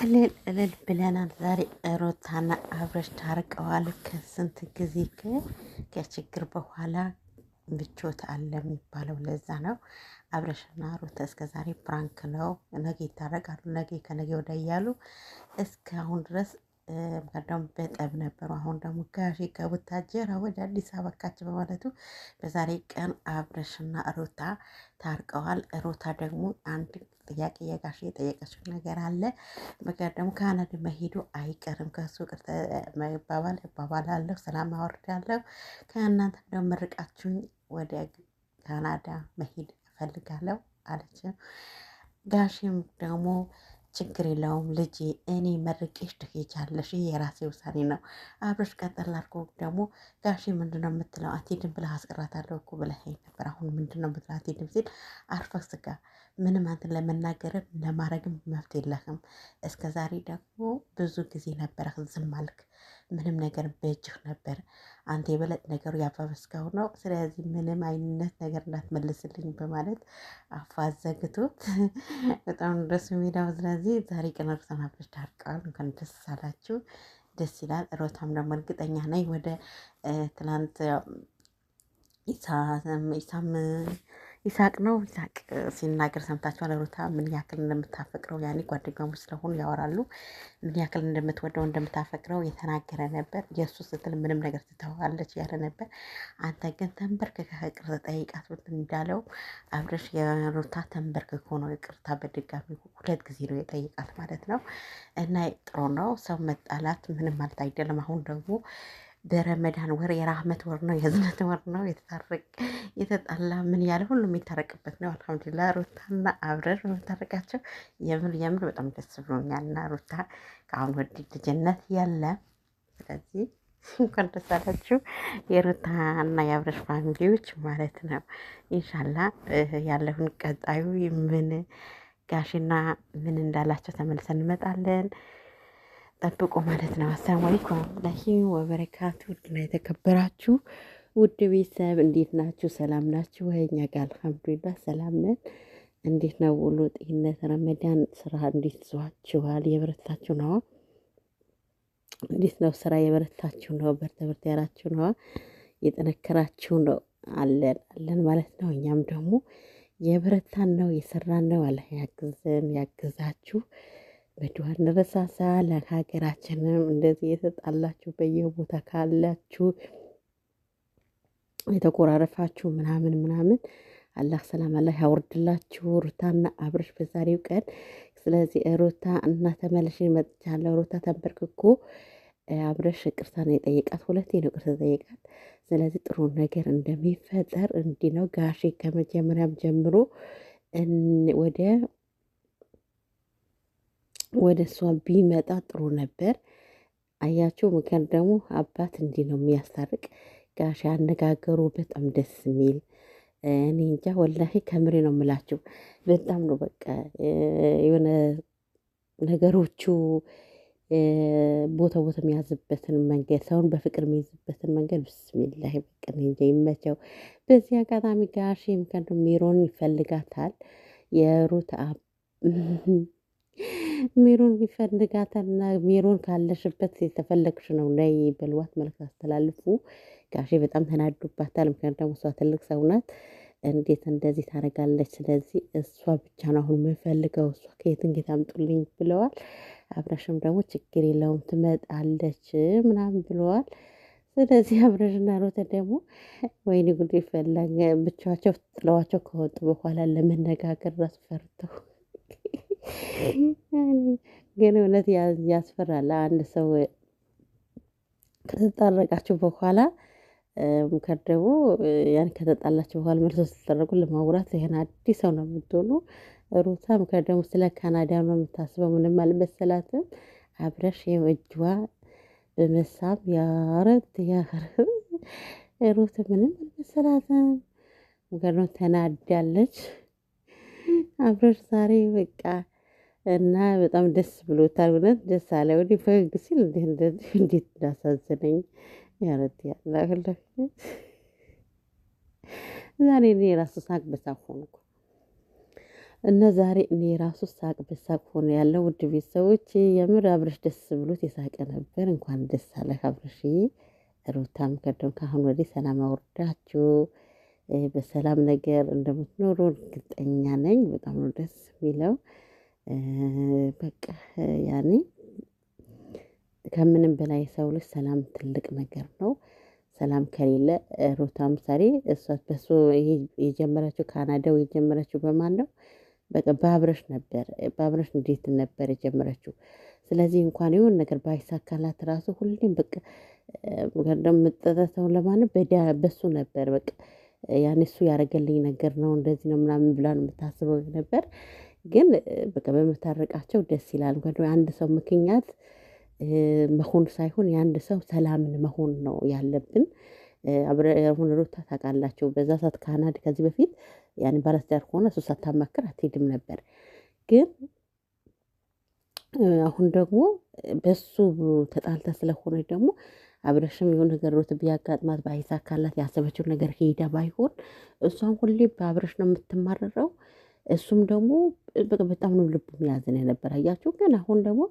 እልል እልል ብለናል። ዛሬ ሩታና አብረሽ ታርቀዋል። ከስንት ጊዜ ከችግር በኋላ ምቾት አለ የሚባለው ለዛ ነው። አብረሽና ሩታ እስከ ዛሬ prank ነው፣ ነገ ይታረቃሉ፣ ነገ ከነገ ወዲያ እያሉ እስካሁን ድረስ ደግሞ በጠብ ነበሩ። አሁን ደግሞ ጋሼ ከቡታጀራ ወደ አዲስ አበባ ካች በማለቱ በዛሬ ቀን አብረሽና ሩታ ታርቀዋል። ሩታ ደግሞ አንድ ጥያቄ የጋሼ የጠየቀችው ነገር አለ። ምክንያት ደግሞ ካናዳ መሄዱ አይቀርም፣ ከሱ ቅርተ መባባል እባባላለሁ፣ ሰላም አወርዳለሁ። ከእናንተ ደግሞ ምርቃችሁኝ ወደ ካናዳ መሄድ እፈልጋለሁ አለች። ጋሼም ደግሞ ችግር የለውም ልጄ፣ እኔ መርቄሽ ትሄጃለሽ፣ ይሄ የራሴ ውሳኔ ነው። አብረሽ ቀጠል አድርጎ ደግሞ ጋሼ ምንድነው የምትለው? አትሄድም ብለህ አስቀራታለሁ እኮ ብለኸኝ ነበር። አሁን ምንድነው የምትለው? አትሄድም ሲል አርፈህ ስጋ፣ ምንም አንተን ለመናገርም ለማድረግም መብት የለህም። እስከ ዛሬ ደግሞ ብዙ ጊዜ ነበረህ፣ ዝም አልክ። ምንም ነገር በእጅህ ነበር። አንተ የበለጥ ነገሩ ያባበስከው ነው። ስለዚህ ምንም አይነት ነገር እንዳትመልስልኝ በማለት አፋዘግቶት በጣም ደስ የሚለው። ስለዚህ ዛሬ ቀን ሩታና አብርሽ ታርቀዋል። እንኳን ደስ አላችሁ። ደስ ይላል። ሮታም ደግሞ እርግጠኛ ነኝ ወደ ትላንት ኢሳም ይሳቅ ነው ይሳቅ ሲናገር ሰምታችኋል። ሩታ ምን ያክል እንደምታፈቅረው ያኔ ጓደኛሞች ስለሆኑ ያወራሉ። ምን ያክል እንደምትወደው እንደምታፈቅረው የተናገረ ነበር። የእሱ ስትል ምንም ነገር ትተዋለች ያለ ነበር። አንተ ግን ተንበርክከህ ይቅርታ ጠይቃት እንዳለው አብረሽ የሩታ ተንበርክኮ ነው ይቅርታ በድጋሚ 2 ጊዜ ነው የጠይቃት ማለት ነው። እና ጥሩ ነው፣ ሰው መጣላት ምንም ማለት አይደለም። አሁን ደግሞ በረመዳን ወር የራህመት ወር ነው፣ የዝነት ወር ነው። የተታረቅ የተጣላ ምን ያለ ሁሉ የሚታረቅበት ነው። አልሐምዱሊላህ ሩታና አብረር በመታረቃቸው የምር የምር በጣም ደስ ብሎኛል። እና ሩታ ከአሁን ወዲህ ልጅነት የለም። ስለዚህ እንኳን ደስ አላችሁ የሩታና የአብረሽ family ዎች ማለት ነው። ኢንሻላ ያለውን ቀጣዩ ምን ጋሽና ምን እንዳላቸው ተመልሰን እንመጣለን። ጠብቁ ማለት ነው። አሰላሙ አለይኩም ወራህመቱላሂ ወበረካቱ። ውድና የተከበራችሁ ውድ ቤተሰብ እንዴት ናችሁ? ሰላም ናችሁ ወይ? እኛ ጋር አልሐምዱሊላህ ሰላም ነን። እንዴት ነው ውሎ፣ ጤንነት፣ ረመዳን ስራ እንዴት ይዟችኋል? የበረታችሁ ነው? እንዴት ነው ስራ? የበረታችሁ ነው? በርተ በርተ ያላችሁ ነው? የጠነከራችሁ ነው? አለን አለን ማለት ነው። እኛም ደግሞ የበረታን ነው፣ የሰራን ነው። አላህ ያግዘን፣ ያግዛችሁ። በዱዓ እንረሳሳ። ለሀገራችንም እንደዚህ የተጣላችሁ በየቦታ ካላችሁ የተቆራረፋችሁ ምናምን ምናምን አላህ ሰላም አላህ ያወርድላችሁ። ሩታና አብርሽ በዛሬው ቀን ስለዚህ ሩታ እና ተመልሼ መጥቻለሁ። ሩታ ተንበርክኮ አብርሽ ይቅርታ ነው የጠየቃት፣ ሁለቴ ነው ይቅርታ የጠየቃት። ስለዚህ ጥሩ ነገር እንደሚፈጠር እንዲህ ነው ጋሼ ከመጀመሪያም ጀምሮ ወደ እሷ ቢመጣ ጥሩ ነበር። አያችሁ፣ ምክንያት ደግሞ አባት እንዲህ ነው የሚያስታርቅ። ጋሼ አነጋገሩ በጣም ደስ የሚል፣ እኔ እንጃ ወላሂ ከምሬ ነው የምላችሁ። በጣም ነው በቃ የሆነ ነገሮቹ ቦታ ቦታ የሚያዝበትን መንገድ፣ ሰውን በፍቅር የሚይዝበትን መንገድ ብስሚላሂ በቃ እኔ እንጃ ይመቸው። በዚህ አጋጣሚ ጋሼ ምክንያቱም ሜሮን ይፈልጋታል፣ የሩት ሜሮን ይፈልጋታል እና ሜሮን ካለሽበት የተፈለግሽ ነው ነይ በልዋት፣ መልዕክት አስተላልፉ። ጋሼ በጣም ተናዱባታል። ምክንያቱም ደግሞ እሷ ትልቅ ሰው ናት፣ እንዴት እንደዚህ ታደርጋለች? ስለዚህ እሷ ብቻ ነው አሁን የምፈልገው፣ እሷ ከየት እንጌት አምጡልኝ ብለዋል። አብረሽም ደግሞ ችግር የለውም ትመጣለች ምናምን ብለዋል። ስለዚህ አብረሽና ሩታ ደግሞ ወይኔ ጉድ ይፈላ፣ ብቻቸው ጥለዋቸው ከወጡ በኋላ ለመነጋገር ራሱ ፈርተው፣ ግን እውነት ያስፈራል። አንድ ሰው ከተጣረቃችሁ በኋላ ከደግሞ ያን ከተጣላችሁ በኋላ መልሶ ስትጠረቁ ለማውራት ይሄን አዲስ ሰው ነው የምትሆኑ። ሩታ ደግሞ ስለ ካናዳ ነው የምታስበው፣ ምንም አልመሰላትም። አብረሽ ይኸው እጅዋ በመሳብ ያረት ያረት፣ ሩት ምንም አልመሰላትም። ምክንያቱም ተናዳለች። አብረሽ ዛሬ በቃ እና በጣም ደስ ብሎታል። እውነት ደስ አለ። ወዲህ ፈገግ ሲል እንዴት እንዳሳዘነኝ ያረት ያለ ዛሬ እኔ ራሱ ሳቅ በሳቅ ሆንኩ። እና ዛሬ እኔ ራሱ ሳቅ በሳቅ ሆኖ ያለው ውድ ቤተሰቦች፣ የምር አብረሽ ደስ ብሎት የሳቀ ነበር። እንኳን ደስ አለህ አብረሽዬ። ሩታም ከደም ካሁን ወዲህ ሰላም አውርዳችሁ በሰላም ነገር እንደምትኖሩ እርግጠኛ ነኝ። በጣም ነው ደስ የሚለው። በቃ ያኔ ከምንም በላይ የሰው ልጅ ሰላም ትልቅ ነገር ነው። ሰላም ከሌለ ሩታ ምሳሌ እሷ በሱ የጀመረችው ካናዳው የጀመረችው በማን ነው? በቃ በአብረሽ ነበር። በአብረሽ እንዴት ነበር የጀመረችው? ስለዚህ እንኳን የሆነ ነገር ባይሳካላት ራሱ ሁሌም በቃ የምትጸጸተው ለማንም በሱ ነበር። በቃ ያን እሱ ያደረገልኝ ነገር ነው እንደዚህ ነው ምናምን ብላ ነው የምታስበው ነበር። ግን በቃ በመታረቃቸው ደስ ይላል። እንኳን አንድ ሰው ምክንያት መሆን ሳይሆን የአንድ ሰው ሰላምን መሆን ነው ያለብን። አሁን ሩታ ታውቃላችሁ፣ በዛ ሰዓት ካናድ ከዚህ በፊት ያን ባለትዳር ከሆነ እሱ ሳታማክር አትሄድም ነበር። ግን አሁን ደግሞ በሱ ተጣልታ ስለሆነ ደግሞ አብረሽም የሆነ ነገር ሩት ቢያጋጥማት ባይሳካላት ያሰበችው ነገር ሄዳ ባይሆን እሷም ሁሌ በአብረሽ ነው የምትማረረው። እሱም ደግሞ በጣም ነው ልቡ የሚያዝን የነበር አያችሁ። ግን አሁን ደግሞ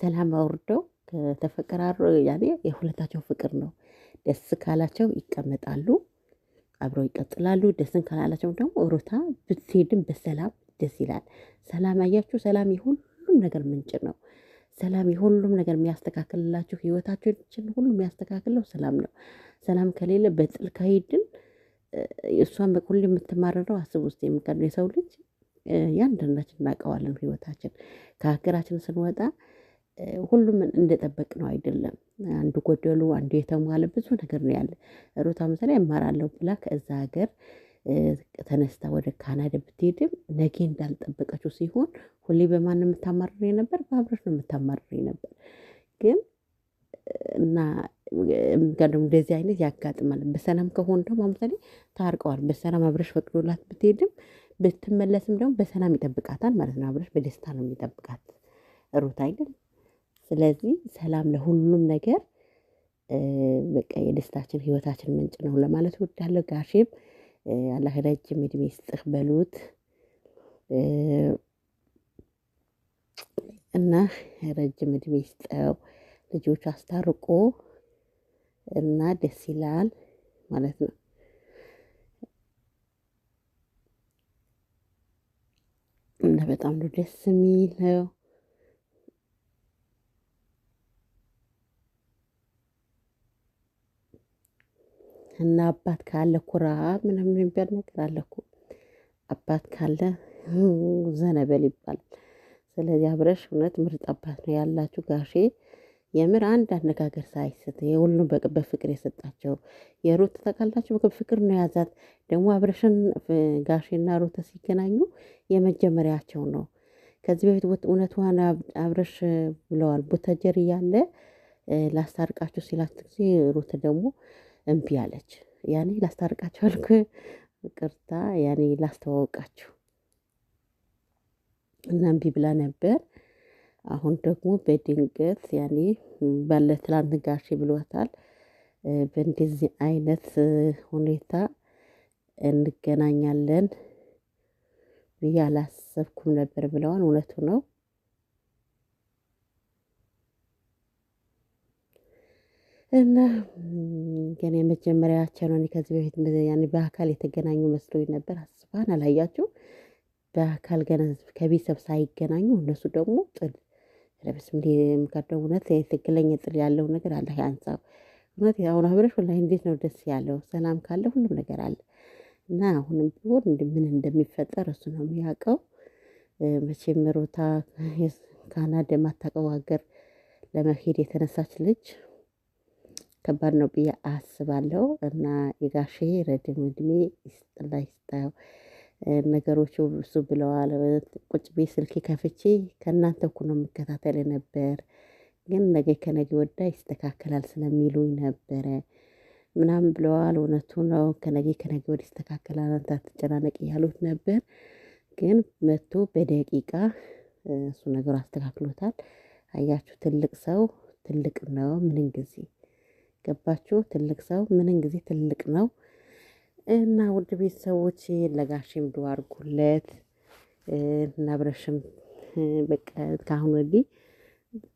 ሰላም አውርደው ከተፈቀራሩ ያኔ የሁለታቸው ፍቅር ነው። ደስ ካላቸው ይቀመጣሉ፣ አብረው ይቀጥላሉ። ደስን ካላላቸው ደግሞ ሩታ ብትሄድም በሰላም ደስ ይላል። ሰላም አያችሁ፣ ሰላም የሁሉም ነገር ምንጭ ነው። ሰላም የሁሉም ነገር የሚያስተካክልላችሁ ህይወታችን ሁሉ የሚያስተካክለው ሰላም ነው። ሰላም ከሌለ በጥል ከሄድን እሷን በኩል የምትማረረው አስብ ውስጥ የሚቀር የሰው ልጅ ያንዳንዳችን እናውቀዋለን። ህይወታችን ከሀገራችን ስንወጣ ሁሉም እንደጠበቅ ነው አይደለም። አንዱ ጎደሉ፣ አንዱ የተሟለ ብዙ ነገር ነው ያለ። ሩታ ምሳሌ እማራለሁ ብላ ከዛ ሀገር ተነስታ ወደ ካናዳ ብትሄድም ነገ እንዳልጠበቀችው ሲሆን ሁሌ በማን ነው የምታማርር ነበር? በአብረሽ ነው የምታማርር ነበር። ግን እና ደግሞ እንደዚህ አይነት ያጋጥማል። በሰላም ከሆኑ ደግሞ ምሳሌ ታርቀዋል። በሰላም አብረሽ ፈቅዶላት ብትሄድም ብትመለስም ደግሞ በሰላም ይጠብቃታል ማለት ነው። አብረሽ በደስታ ነው የሚጠብቃት ሩታ አይደል? ስለዚህ ሰላም ለሁሉም ነገር በቃ የደስታችን ህይወታችን ምንጭ ነው ለማለት እወዳለሁ። ጋሼም አላህ ረጅም እድሜ ይስጥህ በሉት እና ረጅም እድሜ ይስጠው፣ ልጆቹ አስታርቆ እና ደስ ይላል ማለት ነው። እና በጣም ነው ደስ የሚለው። እና አባት ካለ ኩራ ምናምን የሚባል ነገር አለ እኮ። አባት ካለ ዘነበል ይባላል። ስለዚህ አብረሽ እውነት ምርጥ አባት ነው ያላችሁ ጋሼ። የምር አንድ አነጋገር ሳይስት የሁሉም በፍቅር የሰጣቸው የሩት ታውቃላችሁ፣ በፍቅር ነው ያዛት። ደግሞ አብረሽን ጋሼና ሩት ሲገናኙ የመጀመሪያቸው ነው። ከዚህ በፊት እውነቷን አብረሽ ብለዋል። ቡታጀር እያለ ላስታርቃችሁ ሲላት ጊዜ ሩት ደግሞ እምቢ አለች። ያኔ ላስታርቃችሁ አልኩ ይቅርታ፣ ያኔ ላስተዋውቃችሁ እና እምቢ ብላ ነበር። አሁን ደግሞ በድንገት ያኔ ባለ ትላንት ጋሼ ብሏታል። በእንደዚህ አይነት ሁኔታ እንገናኛለን ብዬ አላሰብኩም ነበር ብለዋል። እውነቱ ነው። እና ገና የመጀመሪያቸው ነው። እኔ ከዚህ በፊት ያኔ በአካል የተገናኙ መስሎኝ ነበር። አስባን አላያችሁ በአካል ገና ከቤተሰብ ሳይገናኙ እነሱ ደግሞ ጥል ረብስ ምካደው እውነት ትክክለኛ ጥል ያለው ነገር አለ ያንሳው። እውነት አሁን አብረሽ ወላሂ እንዴት ነው ደስ ያለው። ሰላም ካለ ሁሉም ነገር አለ። እና አሁንም ቢሆን ምን እንደሚፈጠር እሱ ነው የሚያውቀው። መቼም ሩታ ካናዳ የማታውቀው ሀገር ለመሄድ የተነሳች ልጅ ከባድ ነው ብዬ አስባለሁ። እና የጋሼ ረጅም እድሜ ይስጥላ ይስጠው። ነገሮቹ እሱ ብለዋል። ቁጭ ቤት ስልኬ ከፍቼ ከእናንተ እኮ ነው የምከታተል ነበር፣ ግን ነገ ከነገ ወዲያ ይስተካከላል ስለሚሉኝ ነበረ ምናምን ብለዋል። እውነቱ ነው። ከነገ ከነገ ወዲያ ይስተካከላል፣ አንተ አትጨናነቅ እያሉት ነበር። ግን መጥቶ በደቂቃ እሱ ነገሩ አስተካክሎታል። አያችሁ፣ ትልቅ ሰው ትልቅ ነው። ምንን ጊዜ ገባችሁ? ትልቅ ሰው ምንን ጊዜ ትልቅ ነው። እና ውድ ቤተሰቦች ለጋሼም ዱአ አድርጉለት። እና አብረሽም በቃ ከአሁን ወዲህ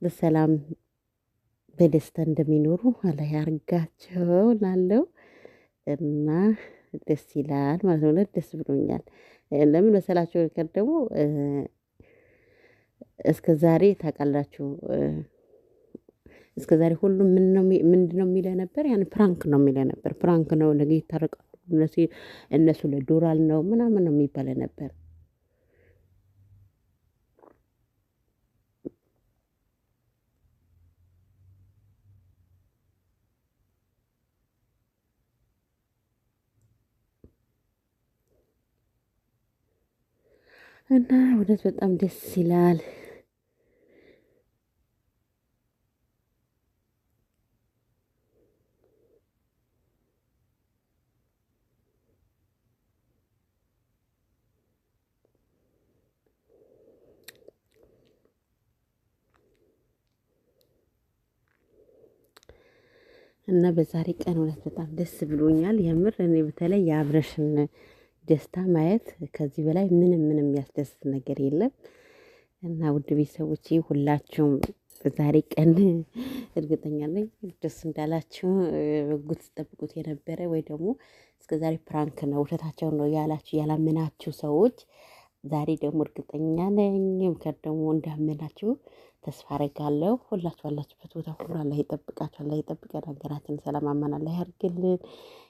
በሰላም በደስታ እንደሚኖሩ አላህ ያርጋቸው እላለሁ። እና ደስ ይላል ማለት ነው። ደስ ብሎኛል። ለምን መሰላችሁ? ደግሞ እስከ ዛሬ ታውቃላችሁ፣ እስከ ዛሬ ሁሉም ምንድነው የሚለ ነበር? ያን prank ነው የሚለ ነበር። Prank ነው፣ ነገ ይታረቃሉ፣ እነሱ ለዶራል ነው ምናምን ነው የሚባለ ነበር። እና እውነት በጣም ደስ ይላል። እና በዛሬ ቀን እውነት በጣም ደስ ብሎኛል። የምር እኔ በተለይ የአብረሽን ደስታ ማየት ከዚህ በላይ ምንም ምንም የሚያስደስት ነገር የለም። እና ውድ ቤተሰቦቼ ሁላችሁም በዛሬ ቀን እርግጠኛ ነኝ ደስ እንዳላችሁ፣ በጉጉት ስትጠብቁት የነበረ ወይ ደግሞ እስከ ዛሬ prank ነው ውሸታቸውን ነው ያላችሁ ያላመናችሁ ሰዎች ዛሬ ደግሞ እርግጠኛ ነኝ ምክር ደግሞ እንዳመናችሁ ተስፋ አደርጋለሁ። ሁላችሁ አላችሁበት ቦታ ሁሉ አላህ ይጠብቃችሁ፣ አላህ ይጠብቀን። ሀገራችን ሰላም አማን አላህ ያርግልን።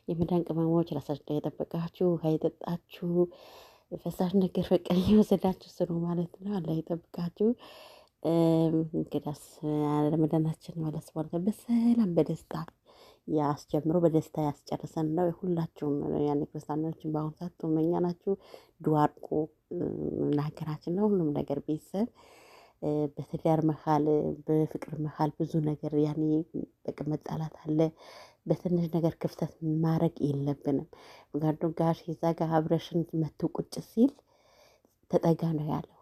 የመዳን ቅመሞች ራሳችሁ የጠበቃችሁ ውሃ የጠጣችሁ ፈሳሽ ነገር በቃ እየወሰዳችሁ ስሩ ማለት ነው። አላህ ይጠብቃችሁ። እንግዳስ ረመዳናችን ማለት ነው በሰላም በደስታ ያስጀምሮ በደስታ ያስጨርሰን ነው። ሁላችሁም ያኔ ክርስቲያኖችን በአሁኑ ሰዓት ጦመኛ ናችሁ። ዱዓ አድርጉ ለሀገራችን ለሁሉም ነገር ቤተሰብ በትዳር መሀል በፍቅር መሀል ብዙ ነገር ያኔ በቃ መጣላት አለ። በትንሽ ነገር ክፍተት ማድረግ የለብንም። ምክንያቱም ጋሽ እዛ ጋር አብረሽን መቶ ቁጭ ሲል ተጠጋ ነው ያለው።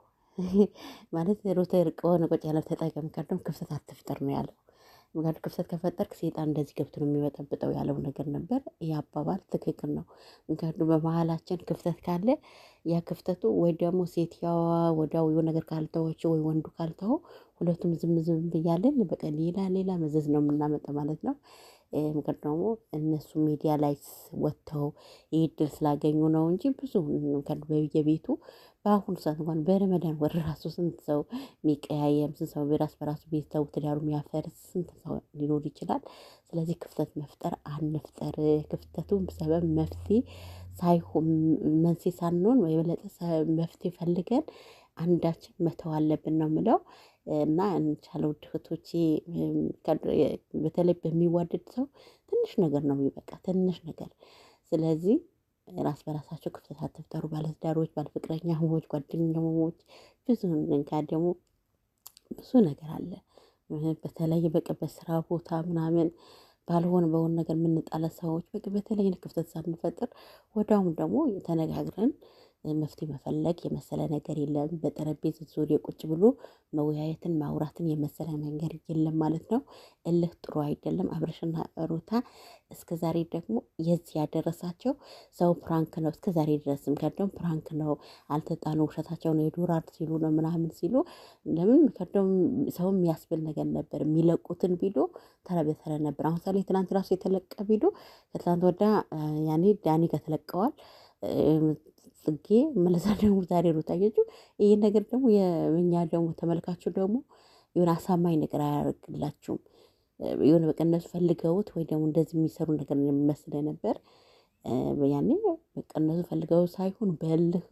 ማለት ሩታ ርቆ ነው ቁጭ ያለው ተጠጋ። ምክንያቱም ክፍተት አትፍጠር ነው ያለው። ምክንያቱም ክፍተት ከፈጠርክ ሴጣን እንደዚህ ገብቶ ነው የሚበጠብጠው ያለው ነገር ነበር። ይህ አባባል ትክክል ነው። ምክንያቱም በመሀላችን ክፍተት ካለ ያ ክፍተቱ ወይ ደግሞ ሴትየዋ ወዲያው የሆነ ነገር ካልተወችው ወይ ወንዱ ካልተወው ሁለቱም ዝም ዝም ብያለን በቃ ሌላ ሌላ መዘዝ ነው የምናመጣ ማለት ነው። ምክንያቱም ደግሞ እነሱ ሚዲያ ላይ ወጥተው ይህ እድል ስላገኙ ነው እንጂ ብዙ በየቤቱ በአሁኑ ሰዓት እንኳን በረመዳን ወር ራሱ ስንት ሰው የሚቀያየም፣ ስንት ሰው በራስ በራሱ ቤተሰቡ ትዳሩ የሚያፈርስ ስንት ሰው ሊኖር ይችላል። ስለዚህ ክፍተት መፍጠር አንፍጠር። ክፍተቱን ሰበብ መፍትሄ ሳይሆን መንስኤ ሳንሆን የበለጠ መፍትሄ ፈልገን አንዳችን መተው አለብን ነው የምለው። እና እንቻለው እህቶቼ፣ በተለይ በሚዋደድ ሰው ትንሽ ነገር ነው የሚበቃ፣ ትንሽ ነገር። ስለዚህ ራስ በራሳቸው ክፍተት አትፍጠሩ። ባለትዳሮች፣ ባለፍቅረኛሞች፣ ጓደኛሞች ብዙ እንካ ደግሞ ብዙ ነገር አለ። በተለይ በቃ በስራ ቦታ ምናምን ባልሆነ በሆነ ነገር የምንጣለ ሰዎች በቃ በተለይ ክፍተት ሳንፈጥር ወዲያውም ደግሞ ተነጋግረን መፍትሄ መፈለግ የመሰለ ነገር የለም። በጠረጴዛ ዙሪያ ቁጭ ብሎ መወያየትን ማውራትን የመሰለ ነገር የለም ማለት ነው። እልህ ጥሩ አይደለም። አብርሽና ሩታ እስከ ዛሬ ደግሞ የዚህ ያደረሳቸው ሰው prank ነው። እስከ ዛሬ ድረስም ምክንያቱም prank ነው፣ አልተጣሉ፣ ውሸታቸው ነው፣ የዶራር ሲሉ ነው ምናምን ሲሉ ለምን ምክንያቱም ሰው የሚያስብል ነገር ነበር። የሚለቁትን ቪዲዮ ተራ በተራ ነበር። አሁን ሳሌ ትናንት ራሱ የተለቀ ቪዲዮ ከትናንት ወዲያ ያኔ ዳኒ ጋር ተለቀዋል። ጽጌ መለሳ ደግሞ ዛሬ ሩታ አየችው። ይህን ነገር ደግሞ የእኛ ደግሞ ተመልካቹ ደግሞ የሆነ አሳማኝ ነገር አያደርግላችሁም። የሆነ በቃ እነሱ ፈልገውት ወይ ደግሞ እንደዚህ የሚሰሩ ነገር የሚመስል ነበር። ያኔ በቃ እነሱ ፈልገው ሳይሆን በእልህ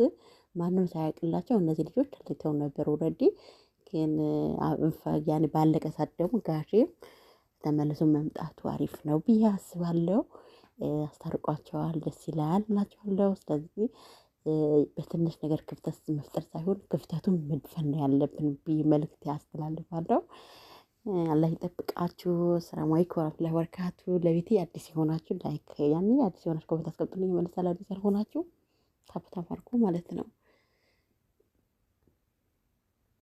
ማንም ሳያውቅላቸው እነዚህ ልጆች ተለይተው ነበር already። ግን ያኔ ባለቀ ሰዓት ደግሞ ጋሼ ተመልሶ መምጣቱ አሪፍ ነው ብዬ አስባለሁ። አስታርቋቸዋል። ደስ ይላል እላቸዋለሁ። ስለዚህ በትንሽ ነገር ክፍተት መፍጠር ሳይሆን ክፍተቱን መድፈን ነው ያለብን ብዬ መልእክት ያስተላልፋለሁ። አላህ ይጠብቃችሁ። ሰላም አለይኩም ወራህመቱላሂ ወበረካቱ። ለቤቴ አዲስ የሆናችሁ like፣ ያኔ አዲስ የሆናችሁ comment አስቀምጡልኝ፣ እመልሳለሁ። አዲስ ያልሆናችሁ tap tap አድርጉ ማለት ነው።